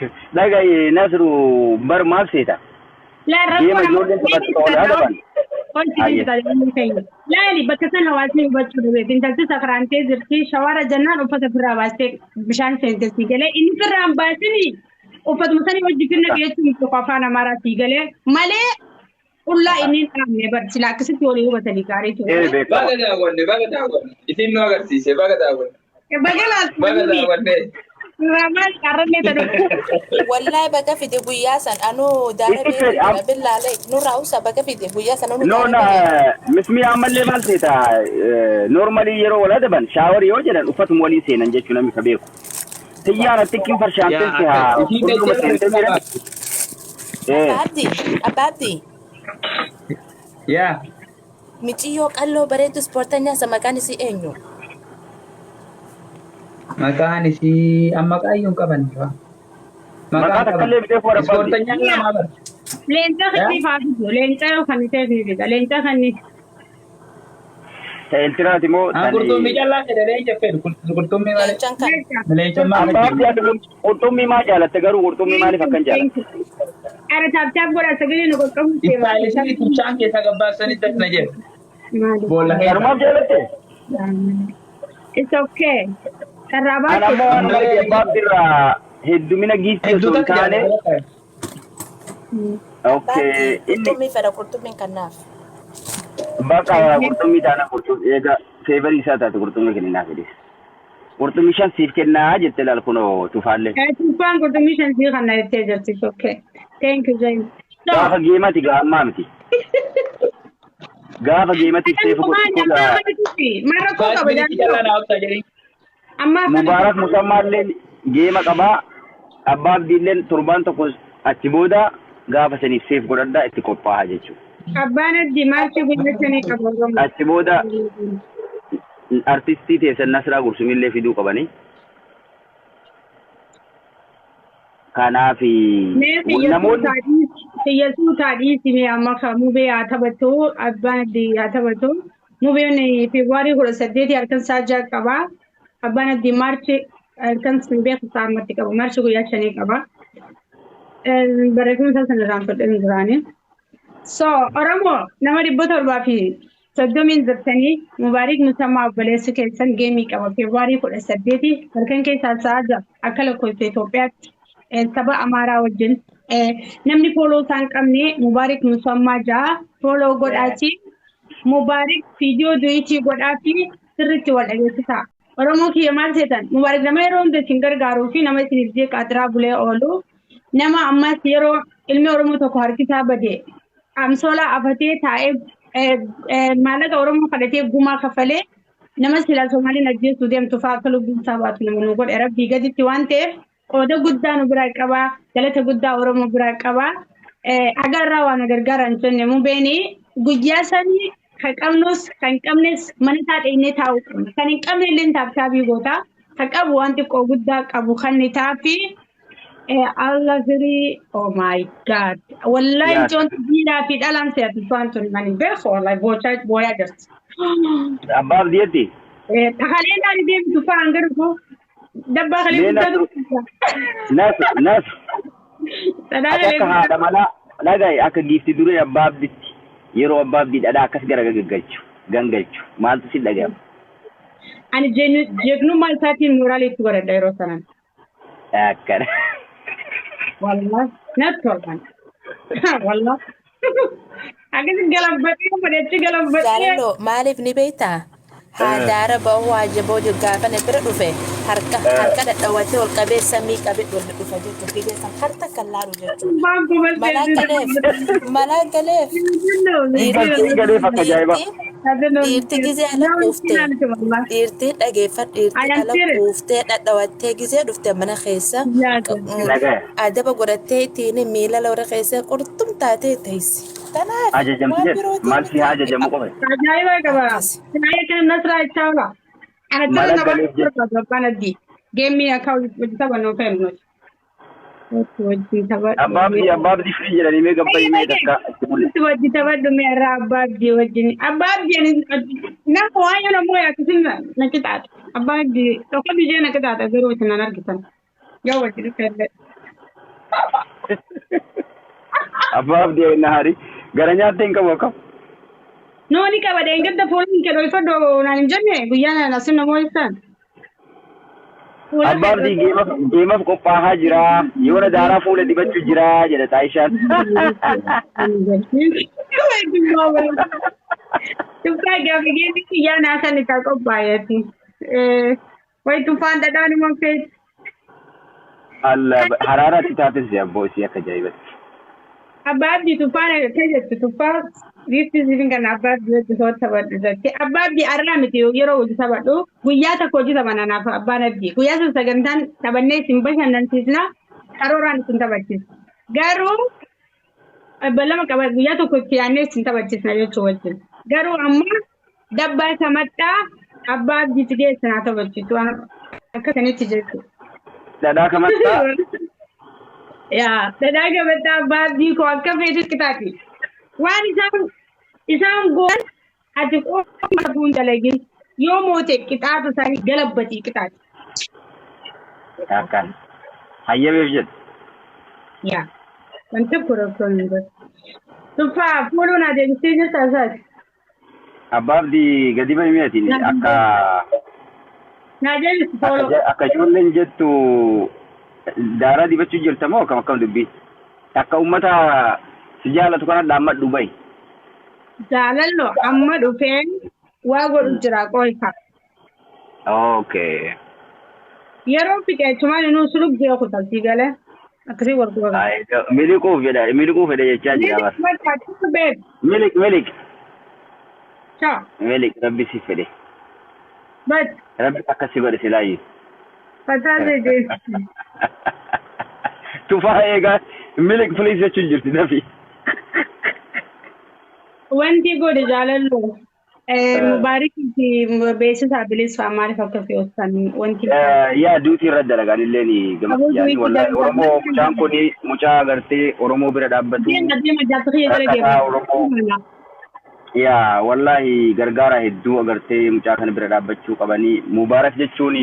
Dhaga'i Nasru bar maal seeta? Laa rakkoo Geema nama ijoolleen taphattu ta'uu adaban. Ayye. Laali bakka sana hawaasni hubachuu dhabeef intalti sakraantee jirti shawara jennaan uffata ofirraa baastee bishaan seente sii galee inni ofirraa hin baasini uffatuma sanii hojii finna jechuun tokko afaan amaaraa sii galee malee qullaa inni hin dhaabne bar sila akkasitti walii hubatanii gaarii Ee ture. beekama. Baga daawwanne, baga daawwanne. Isin nu agarsiise, baga daawwanne. Baga Baga laaltu daawwanne. Ramaan qarrallee ta'u. Wallahi baga fide guyyaa san anuu daara Itti beeku fedhi jira billaalee nurraa usa baga fide guyyaa san anuu No daara na beeku. mismi ammallee maal seeta normally yeroo wal adaban shaaworii yoo jedhan uffatuma walii seenan jechuu namni ka beeku. Tiyyaan attikkiin farshaanteen Yaa si haa akka isii qulluma dachee seentee irraa jedhan. baafte. Ee Abbaabdi abbaabdi Yaa miciyyoo qalloo bareedu ispoortanyaa isa maqaan isii eenyu? Maqaan isii amma maqaa iyyuu hin qabanne. Maqaa Maqaa takka illee bitee fuudha abbaabdi. Ispoortanyaan namaa bara. Leenca kan faa fidu leenca yoo kan ta'e ni fida leenca kan ni. Ta Eeltiraati moo An tan qurxummii callaa fedha leenca fedhu qurxummii malee. Leencaan kan Leenca maal Abbaabdi ati qurxummii maa jaalatte garuu qurxummii maaliif akkan jaalatte? Ara tap tap godha sagalee nu qaqqabu seema. Istaayilii bishaan keessaa gabbaasanii dasna jedhu. Maali? Boolla keessa. Kanumaaf jaalatte? It's okay. Carraa An baatu. ammoo waan arge abbaabdi irraa heddumina giiftii Hedduu osoo hin takka taane jaalladha. okay baabdi inni qurxummii fedha qurxummiin kannaaf. bakka qurxummii taana qurxummii eega feevarii isaa taate qurxummii kenninaa fedhe. Qurxummii shan siif kennaa jette laal kunoo tufaallee. Tufaan qurxummii shan sii kana jettee jirti. It's okay. Thank you Zain. So, Gaafa geemati gaa ammaa miti. Gaafa geematiif seefu maal godhu ammaa kanatti maal rakkoo qaba Faashinii callaa jaalladhu? naa obsa jedhee. Ammaa kanatti. Mubaarak Musammaallee geema qabaa. Abbaa Abdiilleen torbaan tokko achi booda gaafa saniif seef godhadhaa itti qophaa'a jechuudha. Abbaan addi maarchi guyyaa shanii qaba Oromoo. Achi booda artistii teessan Nasraa Gursumillee fiduu qabanii. Kanaaf Mee xiyya namoonni suutaa dhiisi xiyya suutaa dhiisi mee amma ka mubee haa taphatu abbaan addi haa taphatu mubeen Feebruaarii 18 halkan isaa ja'a qaba abbaan addi maarchi halkan sun beeku isaa ammatti qaba maarchi guyyaa shanii qaba barreeffama isaa sana irraan fudheen jiraani. So Oromoo nama 730n jirtanii Mubaarik Musammaa obboleessi keessan geemii qaba Feebruaarii 18 halkan keessaa sa'a 6 akka lakkoofsa Itoophiyaatti saba Amaaraa wajjin namni fooloo isaa hin qabne Mubaarik Musammaa ja'a fooloo godhaatii Mubaarik viidiyoo du'iitii godhaafi sirriitti wal dhageessisaa. Oromoo kiyya maal seetan Mubaarik nama yeroo hunda isin gargaaruu fi nama isiniif jee qaatiraa bulee oolu nama ammas yeroo ilmi Oromoo tokko harkisaa bade amsoolaa afatee taa'ee maallaqa Oromoo kadhatee gumaa kafalee nama silaa Somaaliin ajjeesuu deemtu fa'aa akka lubbuun isaa baatu nama nu godhe rabbii gaditti waan ta'eef qooda guddaa nu biraa qabaa galata guddaa Oromoo biraa qabaa haga irraa waan nu gargaaran jenne mubeeni guyyaa sanii kan qabnus kan hin qabnes mana isaa dheeynee taa'uu qabna kan hin qabne illee taaptaabii goota kan qabu waan xiqqoo guddaa qabu kan ni taafi Allah firii oh my god wallahi Yaa. micoon dhiiraa fi dhalaan si'atu tufaan tun mani beeku wallahi boochaa booyaa jirti. Abbaa Abdiyetti Takalee laali deemtu tufaa hanga dhufu dabbaa kalee mee guddaa Nasru dhufu. Nasru Nasru Sadaa ati kalee akka guddaa haadha manaa dhaga'i akka giifti duree abbaa abditti yeroo abbaa abdii dhadhaa akkas gara gaggalchu gangalchu maaltu si dhaga'ama? Ani jegnummaa isaatiin mooraalii itti godhadha yeroo sanan. Akkana. Wallahi natti tolan. Wallahi. Akkasi galabbadhee fudhachi galabbadhee. Jaalalloo maaliif ni beektaa? Haa daara ba'uu haa jaboo jiru gaafa na bira dhufe harka harka dhadhawatee ol qabee samii qabee ol dhufa jechuudha. Biyya san harka kan laalu jechuudha. Waan kuma Malaa galeef malaa galeef Siin galeef akka ajaa'ibaa. Dhiirti gizee ala quuftee dhiirti dhageeffadhu dhiirti ala quuftee dhadhawattee gizee dhufte mana keessa Nagaya. adaba godhattee ittiin miila warra keessa qurxum taatee teessi. Tanaaf Ajajamti waan jedhe. birootii Maal si haa miti. ajajamu qofa. Ajaa'iba qaba. Akkas. Silaayee kana Nasraa Chaawla. Ana tana Mala nama galeef jedhe. barbaadu abbaan addii. Geemmii akka hojii taphannu feenu nuti. Wajjin taphadhu. Abbaa abdii abbaa abdii firii jedhanii mee gabba himee takka itti mul'isa. Wajjin taphadhu mee irraa abbaa abdii wajjin. Abbaa abdii ani nama waa'ee namoo akkasiin na qixaata. Abbaa abdii tokko biyya na qixaata garuu isin nan argitan. Yoo wajjin dhufee illee. Abbaa abdii na hari. Gara nyaattee hin qabu akkam. Nooni qaba dheengadda fuula hin kennu ifadhu naan hin jenne guyyaa naan asin namoo ibsan. Fuula Abbaa abdii geemaaf qophaahaa jira. Yoona daaraa fuula dibachuu jira jedha Xaayishaan. Tufaa gaafa geemii kiyyaa naa kan isaa qophaa'eeti. Wayi tufaan dhadhaan immoo feeti. Allah haraaraatti taates abboo isii akka ajaa'ibatti. Abbaa abdii tufaan akka jettu tufaa giiftii siifin kan abbaa abdii wajji soo taphadhu jette. Abbaa abdii arraa miti yeroo hojii taphadhu guyyaa tokko hojii taphanna naaf abbaan abdii. Guyyaa sun sagantaan taphannee isin bashannansiisna karooraan isin taphachiisa. Garuu beellama qaba guyyaa tokko itti yaadnee isin taphachiisna jechuu wajjin. Garuu amma dabbaa samadhaa abbaa abdiitti geessan haa taphachiisu waan akka sanitti jechuudha. Dhadhaa kamattaa Yaa dhadhaa gabataa abbaa abdii koo akka feetutti taati. Waan isaan goon ati qofa fuun dalagin yoo moote qixaatu isaanii galabbatii qixaati. Akkaan hayyameef jedhu. Yaa wanti tokko rakkoon hin jiru. Tuffaa fuuluun adeemsisee jirta isaati. Abbaa abdii gadi bahi mi'atiin akka Naa deebisu fooloo. Akka ijoolleen jettu daaraa dibachuu jirta moo akkam akkam dubbii? Akka uummata si jaalatu kana dhaammadhu bahi. Jaalallo amma dhufee waa godhu jira qoyta. Okay. Yeroo fixe achumaan inuu sulug jee kuta sii galee akkasii wal quba qaba. Miliquuf jedha miliquuf fedha jechaa jira bara. Beek. Milik milik Ciao. milik rabbi si fedhe. But Rabbi akkas si godhe silaayi. fataa jedhee. Tufaa eegaa milik please jechuun jirti dafi. Wanti godhe jaalallo Mubaarikii fi beeksisaa bilisfaa maaliif akka fi'oottan wanti. Yaa duutii irra dalagaan illee ni gama Aboo yaani duutii wallahi dalagaa. Oromoo mucaan kun mucaa agartee Oromoo bira dhaabbatu Deema deema jaarsa kiyya jala rakkataa Oromoo deema. Yaa wallahi gargaara hedduu agartee mucaa kana bira dhaabbachuu qabanii Mubaarak jechuun.